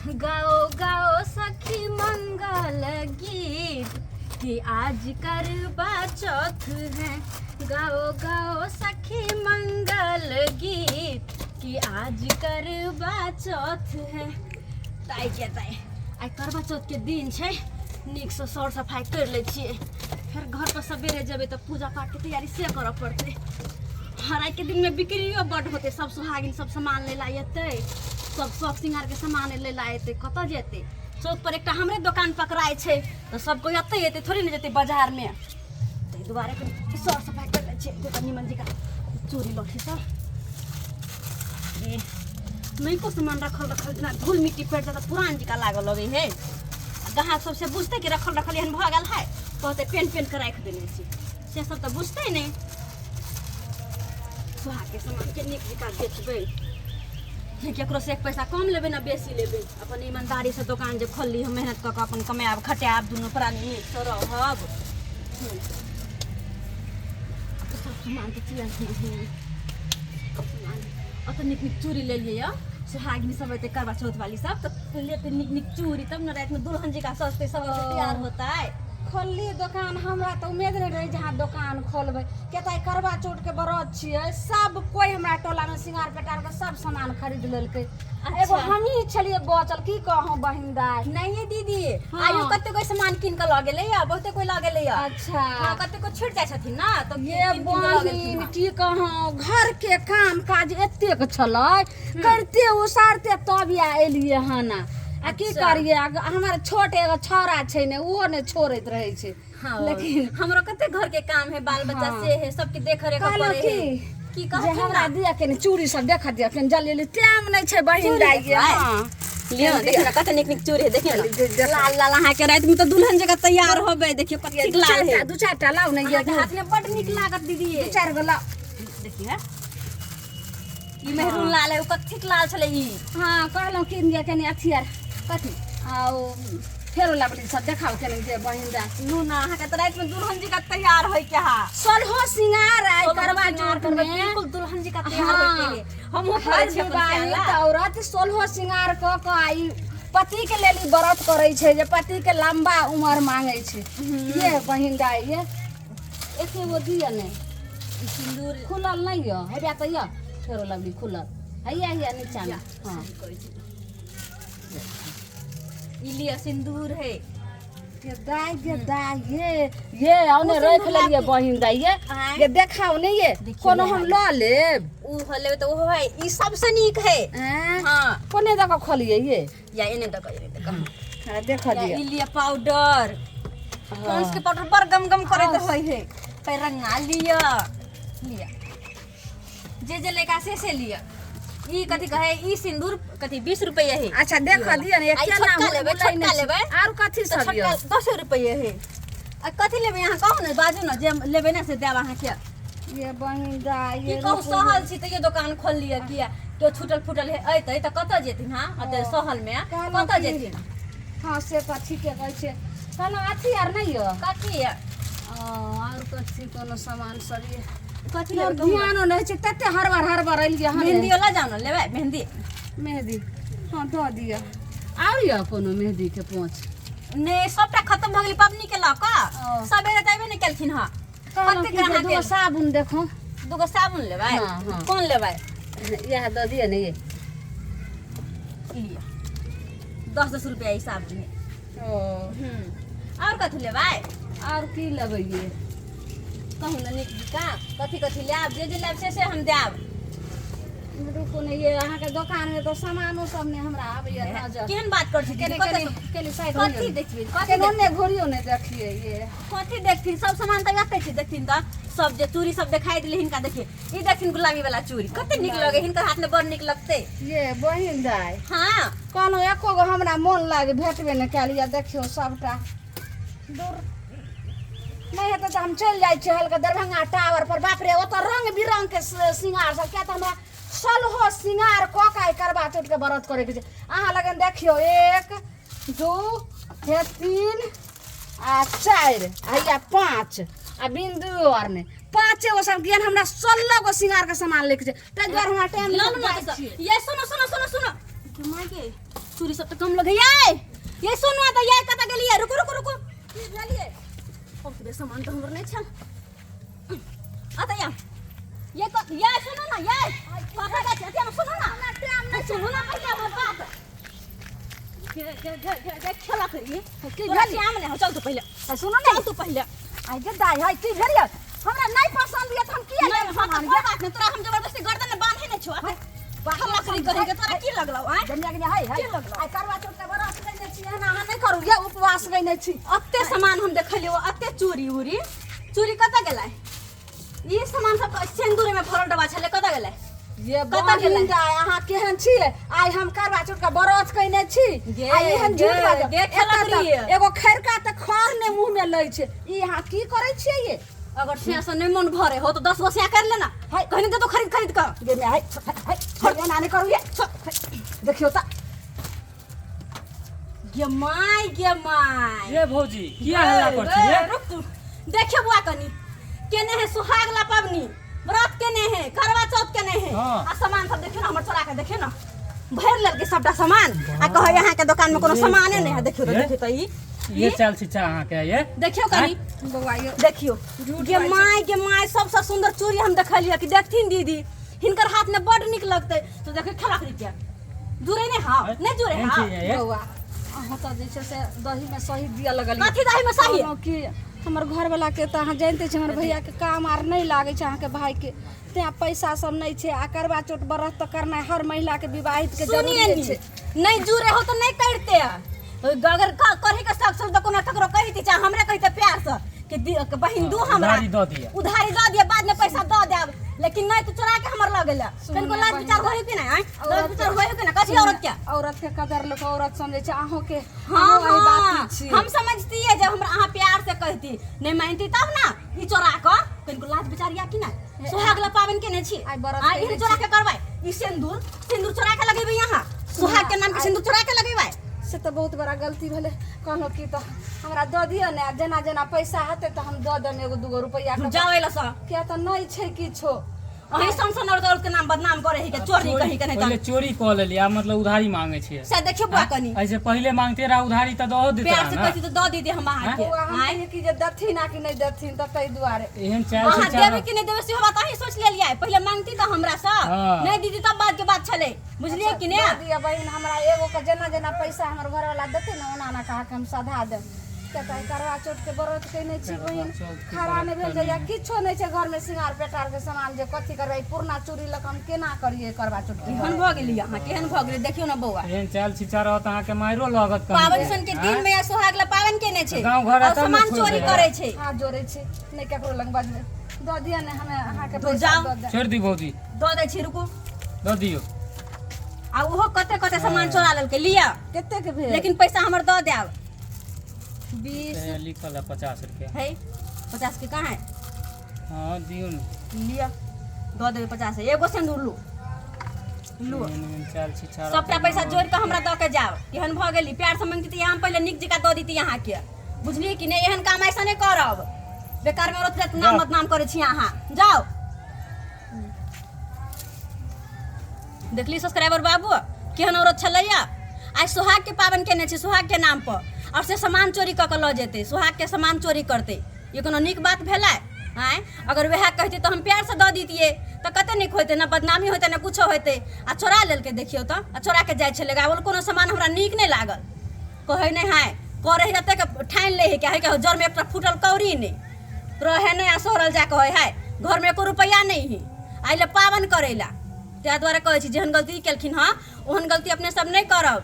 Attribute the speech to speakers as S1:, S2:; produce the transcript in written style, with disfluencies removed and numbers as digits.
S1: गाओ गाओ सखी मंगल गीत कि आज करवा चौथ है। गाओ गाओ सखी मंगल गीत कि आज करवा चौथ है। ताइ के ताइ आइ करवा चौथ के दिन छै, नीकसँ सर सफाइ करि लै छियै, फेर घर पर सवेरे जेबै तऽ पूजा पाठके तैयारी से करऽ पड़तै। हर आइके दिनमे बिक्रियो बड्ड होतै, सब सोहागिन सब सामान लै लए एतै, सब शौक सिंगारके सामान लै लए एतै। कतऽ जेतै? चौक पर एकटा हमरे दोकान पकड़ाइ छै तऽ सब कोइ एतै एतै, थोड़े ने जेतै बाजारमे। ताहि दुआरे कनि सर सफाइ करि लै छियै। एगो निमन जकाँ चूड़ी लहठी सब ए नैको सामान रखल रखल जेना धूल मिट्टी पड़ि जाय तऽ पुरान जकाँ लागऽ लगै है। ग्राहक सबसे बुझतै कि रखल रखल एहन भऽ गेल है, कहतै पेन पेन के राखि देने छी, से सब तऽ बुझतै नहि। सुहागके सामानके नीक जकाँ बेचबै, नहि केकरो से एक पैसा कम लेबै ने बेसी लेबै। अपन ईमानदारीसँ दोकान जे खोलली हम मेहनत कऽ कऽ अपन कमायब खटायब, दुनू प्राणी नीकसँ रहब। सब सामान तऽ चिड़ै सामान ओतऽ नीक नीक चूड़ी लेलियै यऽ, सोहागिनी सब एतै करवा चौथ वाली सब तऽ लेतै नीक नीक चूड़ी, तब ने रातिमे दुल्हन जकाँ सजतै सब तैयार होतै।
S2: खोलली दोकान, हमरा तऽ उम्मीद नहि रहै जे अहाँ दोकान खोलबै, किया तऽ आइ करवा चौथके व्रत छियै। सब कोइ हमरा टोलामे सिंगार पेटारके सब सामान खरीद लेलकै, एगो हमही छलियै बचल। की कहूँ बहिन दाय।
S1: नहीं दीदी। आइयो कते कोई सामान कीन के लऽ गेलै या बहुते कोई लऽ गेलै या।
S2: अच्छा।
S1: हाँ, कते कोई छुटि जाइ छथिन ना तऽ
S2: ये
S1: कीन कीन के लऽ गेलखिन।
S2: बहिन
S1: हँ।
S2: की कहूँ, घर के काम काज एतेक छलै, करिते उसारते तब या एलियै हन। आ की करियै, हमर छोट एगो छौड़ा छै ने, ओहो ने छोड़ैत रहै छै।
S1: लेकिन हमरो कते घर के काम है, बाल बच्चा से है, सबके देख रेख
S2: कहलहुँ
S1: पड़े
S2: की
S1: है। की
S2: जे
S1: कहथिन
S2: हमरा
S1: ना?
S2: दिया केने चूड़ी सब देख दिया केने, जल्दी जल्दी टाइम नहि छै बहिन
S1: चूड़ी
S2: दाइ।
S1: देखबै?
S2: हँ।
S1: लिअ देखियौ ने कते नीक नीक चूड़ी है, देखियौ ने लाल लाल। अहाँके राति में तऽ दुल्हन जकाँ तैयार होबै। देखियौ कतेक लाल है।
S2: दू चारिटा लाउ ने ये।
S1: अहाँके हाथ में बड नीक लागत दीदी।
S2: दू चारि गो लाउ।
S1: देखिए, ई मेहरून लाल है, ओ कथीक लाल छलै ई?
S2: हँ, कहलहुँ कि जे कनि अथी आर।
S1: कथी?
S2: आ ओ फेरो लबली सब देखाउ कनि जे बहिन दाइ।
S1: लू ना, अहाँके तऽ रातिमे दुल्हन जकाँ तैयार होइके हा।
S2: सोलहो सिंगार आइ करवा चौथ में।
S1: बिल्कुल दुल्हन जकाँ तैयार होइके है। हमहूँ
S2: हर
S1: करै छी अपन
S2: विवाहित
S1: श्याला।
S2: औरत सोलहो सिंगार कऽ कऽ आई पति के लेल ई व्रत करै छै जे पति के लंबा उमर मांगै छै। ये बहिन दाइ, ये एके गो दिअ ने।
S1: ई सिन्दूर
S2: खुलल नहि यऽ, हेबे तऽ यऽ फेरो लबली खुलल हैया हैया नीचामे। हँ।
S1: सही कहै छी। ई लिअ, सिन्दूर है।
S2: ये दाइ, ये दाइ, ये औने
S1: ओ
S2: राखि
S1: सिन्दूर
S2: लेलियै।
S1: लाके।
S2: बहिन दाइ, ये
S1: आँय?
S2: ये देखाउ ने ये।
S1: देखियौ
S2: कोनो
S1: ये
S2: हम लऽ लेब।
S1: ओ लेबै तऽ ओहो है, ई सबसे नीक है।
S2: आँय?
S1: हाँ।
S2: कोने दऽ कऽ खोलियै ये?
S1: या एने दऽ कऽ, एने दऽ कऽ।
S2: हाँ, देख
S1: या
S2: दिअ।
S1: ई लिअ पाउडर, पॉन्ड्स के पाउडर बड़ गम गम करैत होइ है। पैरंगा लिअ, लिअ जे जे लैका से लिअ। ई कथी कहे, ई सिंदूर कथी 20 रुपये है।
S2: अच्छा, देख दिअ ने।
S1: आ ई
S2: केना
S1: छोटका लेबै?
S2: बुलै नहि
S1: छोटका
S2: छी।
S1: लेबै?
S2: आर कथी
S1: तऽ
S2: सब
S1: छोटका
S2: यऽ?
S1: 10 रुपये है। आ कथी लेबै अहाँ? कहू ने, बाजू ने, जे लेबै ने से देब अहाँके।
S2: ये बहिन दाइ,
S1: की
S2: ये
S1: कहू,
S2: रुकू।
S1: सहल छी तैयो दोकान खोल लिअ। किया केओ छूटल फूटल है अयतै तऽ कतऽ जेथिन? हाँ, अते सहल मे
S2: कहलहुँ
S1: कतऽ
S2: की-
S1: जेथिन?
S2: हँ, से तऽ ठीके कहै छियै। कहलहुँ अथी आर नहि यऽ?
S1: कथी यऽ?
S2: आर कथी कोनो सामान सब ये?
S1: कथी
S2: मोर
S1: लेबै कहू ने?
S2: ध्यानो नहि छै, तते हड़बड़ हड़बड़ एलियै हन।
S1: मेहंदी वाला जाउ ने, लेबै मेहंदी?
S2: मेहदी हँ, दऽ दिअ। आर यऽ कोनो मेहदीके पोँछ?
S1: नहि, सबटा खतम भऽ गेलै पबनी के लऽ कऽ।
S2: ओ।
S1: सबेरे तऽ अयबे नहि केलखिन हँ।
S2: कहलहुँ
S1: कतेक
S2: कि जे
S1: ग्राहक
S2: दूगो साबुन देखो।
S1: दूगो साबुन लेबै?
S2: हाँ।
S1: कोन लेबै?
S2: इएह दऽ दिअ ने ये।
S1: लिअ, 10 10 रुपया ई साबुन है।
S2: ओ।
S1: आओर कथी लेबै?
S2: आर की लेबै ये?
S1: कहू ने नीक जकाँ कथी कथी लेब। जे जे लेब से से हम देब।
S2: रुकू ने ये, अहाँके दोकानमे तऽ सामानो सब ने हमरा आबैया नजर।
S1: केहन बात करै छी दीदी?
S2: केने
S1: कतऽ
S2: केने
S1: से-
S2: केने साइड
S1: कथी
S2: होइए।
S1: देखबै? कथी
S2: केने
S1: देखथिन?
S2: ओन्ने घुरियो ने, देखियै ये।
S1: कथी देखथिन? सब सामान तऽ एतै छै। देखथिन तऽ सब जे चूड़ी सब देखाई देलै हिनका। देखिए, ई देखथिन गुलाबी वाला चूड़ी कते नीक लगे हिनकर हाथ में, बड़ नीक लगतै।
S2: ये बहिन दाइ।
S1: हाँ।
S2: कहलहुँ एको गो हमरा मोन लागे भेटबे नहि कयल यऽ। देखियौ सबटा दूर नहि हेतै तऽ हम चलि जाइ छियै हल्का दरभंगा टावर पर। बाप रे, ओतऽ रंग बिरंग के सिंगार सब, किया तऽ हमरा सोलहो सिंगार कऽ कऽ आइ करबा चौथ के व्रत करैके छै। अहाँ लगन देखियौ, एक दू हे तीन आ चारि आ हैया पाँच आ बिंदु आर नहि, पाँचे गो सब ज्ञान। हमरा 16 गो सिंगार के सामान लेके छै, ताहि दुआरे हमरा टाइम
S1: लऽ लू ना
S2: जाइ
S1: तऽ
S2: छियै।
S1: ये सुनो सुनो सुनो सुनो, माय के। चूड़ी सब तऽ कम लगैया। ये सुनू तऽ ये कतऽ गेलियै? रुकू रुकू रुकू, की भेलियै? ओतबे सामान तऽ हमर नहि छल। आ तऽ या ये क ये सुनू ना, ये कतऽ जाइ छी? अथिया सुनू ना, सुनू ना पहिले हमर बात। गे गे गे गे गे खेला करिए
S2: की
S1: तोरा
S2: भेल?
S1: श्याम नहि हो। चल तू पहिले,
S2: सुनू ने।
S1: चल तू पहिले।
S2: आइ गे दाइ, है की भेल? यऽ हमरा नहि पसन्द यऽ तऽ हम किया
S1: नहीं
S2: लेब
S1: हाँ,
S2: सामान?
S1: तऽ कोई बात नहीं, तोरा हम जबरदस्ती गर्दन में बांधे नहीं छो। खेला करी करी के तोरा की लगलौ? आँय,
S2: जनिया के है है
S1: की लगलौ?
S2: आइ करवा चौथ के व्रत कयने छी, एना अहाँ नहि करू। ये उपवास कयने छी।
S1: अते सामान हम देखलियो, अते चूड़ी उड़ी, चूड़ी कतऽ गेलै? ई सामान सब सिंदूर में भरल डब्बा छलै, कतऽ गेलै?
S2: ये
S1: कतऽ गेलै?
S2: बहिन दाइ, अहाँ केहन छियै? आइ हम करवा चौथ के व्रत कयने छी
S1: गे,
S2: आ एहन झूठ
S1: गे,
S2: बाजब।
S1: गे, खेलक
S2: एतऽ तक
S1: रहियै।
S2: एगो खैरका तऽ खर ने मुँह में लै छै, ई अहाँ की करै छियै ये?
S1: अगर सिया से नहीं मन भरे हो तो 10 गो सिया कर लेना।
S2: हाय।
S1: कहीं दे तो खरीद खरीद कर।
S2: गे में हाय हाय हाय, एना नहि करू ये। देखियौ तऽ।
S1: गे my, गे my.
S3: ये भौजी, किया हल्ला कर छी ये?
S1: रुक तू। देखियो बुआ, कनी केने है सुहाग ला पबनी व्रत केने है, करवा चौथ केने है।
S3: हाँ।
S1: आ सामान सब देखियो ना, हमर चोरा के देखियो ना, भरि लेलकै सबटा सामान आ कहै अहाँ के दुकान में कोनो सामाने नहीं है। देखियो तो।
S3: ये?
S1: देखियो तो ई
S3: ये चाल छिचा अहाँ के ये?
S1: देखियो कनी।
S2: बौआ यौ।
S1: देखियो गे my, गे my, सबसे सुंदर चूड़ी हम देखलियै कि देखथिन दीदी, हिनकर हाथ में बड नीक लगतै। तो देखियो, खेला के जुड़े नहीं? हाँ, नहीं जुड़े।
S3: एहन
S1: हाँ
S3: चीज है ये?
S2: बौआ, अहाँ तऽ जे छै से दहीमे सही दिअ लगलियै।
S1: कथी दही में सही?
S2: कहलहुँ कि हमर घरवला के तऽ अहाँ जानिते छी, हमर भैयाके काम आर नहि लागै छै अहाँके भाइके, तेँ पैसा सब नहि छै। आ करवा चौथ व्रत तऽ करनाइ हर महिलाके विवाहितके
S1: सुनिए
S2: जरूरी
S1: नी
S2: छै।
S1: नहीं जुड़े हो तो नहीं करते। अगर करही के शौक छल तऽ कोनो ककरो कहिती, चाहे हमरे कहिते प्यार से कि कि बहिन दू हमरा।
S3: उधारी दऽ दिअ।
S1: उधारी दऽ दिअ, बाद में पैसा दऽ देब। लेकिन नहीं, तू चोरा के हमर लऽ गेल। कनिको लाज विचार होय कि नहीं? आँय, लाज विचार होय कि नहीं? कथी औरत के?
S2: औरत के कदर लोक औरत समझै छै, अहूँके
S1: हाँ।
S2: अहूँ एहि
S1: हाँ
S2: बात छी।
S1: हम समझती है, जब हमरा अहाँ प्यार से कहती नहीं मानती तब ना ई चोरा कऽ। कनिको लाज विचार या कि नहीं? सुहाग ला पाबनि केने छी।
S2: आइ व्रत
S1: आइ
S2: केने
S1: एहन चोरा के करबै? ई सिंदूर, सिंदूर चोरा के लगेबै यहाँ? सुहाग के नाम के सिंदूर चोरा के लगेबै?
S2: से तऽ बहुत बड़ा गलती भेलै। कहलहुँ कि तऽ हमरा दऽ दिअ ने, आ जेना जेना पैसा हेतै तऽ हम दऽ देब एगो दूगो रुपैआ के।
S1: जाओ एला सँ।
S2: किया तऽ नहि छै किछो।
S1: अहीं सन सन औरत औरत के नाम बदनाम करे है के चोरी कहीं के नहीं।
S3: पहिले चोरी कऽ लेलियै, आब मतलब उधारी मांगे छियै।
S1: से देखियो बुआ कनी।
S3: ऐसे पहिले मांगते रहा उधारी तऽ दहो देते
S1: प्यार
S3: रहा
S1: से
S3: ना।
S1: कहती तो दऽ दीदी हम अहाँके।
S2: बौआ, हम
S1: आँय?
S2: कहियै कि जे देथिन आ कि नहि देथिन, तऽ ताहि दुआरे।
S3: एहन चाल
S1: अहाँ
S3: से
S1: देबै कि नहि देबै सेहो बात अहीं सोच लेलियै। पहिले मांगती तऽ हमरा सँ
S3: हाँ।
S1: नहीं दीदी तब बाद के बात छलै, बुझलियै कि ने?
S2: दऽ दिअ बहिन हमरा एगो के, जेना जेना पैसा हमर घरवाला देतै ने ओना ओना कऽ के हम सधा देब। किया तऽ करवा चौथ के व्रत केने छी बहिन,
S3: चौथ के
S2: खड़ा
S3: व्रत
S2: नहि भेल जाइया, किछो नहि छै घरमे श्रृंगार पेटार के सामान, जे कथी करबै? ई पुरना चूड़ी लऽ कऽ हम केना करियै करवा चौथ के?
S1: केहन भऽ गेली अहाँ, केहन भऽ गेली? देखियौ ने बौआ।
S3: एहन चाल छिचा रहत अहाँके मारो लागत कनी।
S1: पाबनि सन के दिन में सोहाग ला पाबनि केने छै
S3: गाँव घर
S1: और
S3: तब ने
S1: सामान
S3: छोड़ि
S1: चोरी
S3: देबै।
S1: करै छै।
S2: हाथ जोड़ै छी, नहि ककरो लग बजबै, दऽ दिअ ने हमे अहाँके
S1: तो
S2: पैसा
S1: जाउ।
S2: दऽ देब।
S3: छोड़ि दी भौजी।
S1: दऽ दै छी, रुकू।
S3: दऽ दियौ।
S1: आ ओहो कते कते सामान चोरा लेलकै, लिअ।
S2: कतेक भेल?
S1: लेकिन पैसा हमर दऽ देब 20।
S3: ए, लिखल है 50 रुपया।
S1: है 50 के कहाँ है?
S3: हाँ, दियौ ने।
S1: लिअ, दऽ देबै 50। एगो सिन्दूर लू, लू।
S3: एहन एहन चाल छिचा रहत।
S1: सबटा पैसा जोड़ि कऽ हमरा दऽ के जाओ। केहन भऽ गेली? प्यार से मंगती तऽ हम पहिले नीक जकाँ दऽ देती अहाँके, बुझलियै कि नहि? एहन काम ऐसा नहि करब। बेकार में औरत जात नाम
S3: जाउ।
S1: बदनाम करै छी अहाँ। जाउ। देखली सब्सक्राइबर बाबू, केहन औरत छलैया? आइ सोहाग के पाबनि केने छै सुहाग के नाम पर, और से सामान चोरी कऽ के लऽ जेतै, सुहाग के सामान चोरी करतै, ई कोनो नीक बात भेलै? आँय, अगर वएह कहतै तऽ हम प्यारसँ दऽ दितियै तऽ कते नीक होइतै, ने बदनामी होइतै ने कुछो होइतै। आ चोरा लेलकै, देखियौ तऽ, आ चोरा के जाइ छलै। आब कोनो सामान हमरा नीक नहि लागल। कहै नहि है करै है एतेक ठानि लै है कि है के जरमे एकटा फूटल कौड़ी नहि रहे नहि, आ सोहरल जा कहै है घरमे एको रुपैआ नहि है आइ लए पाबनि करै लए। ताहि दुआरे कहै छी, जेहन गलती केलखिन हँ ओहन गलती अपने सब नहि करब।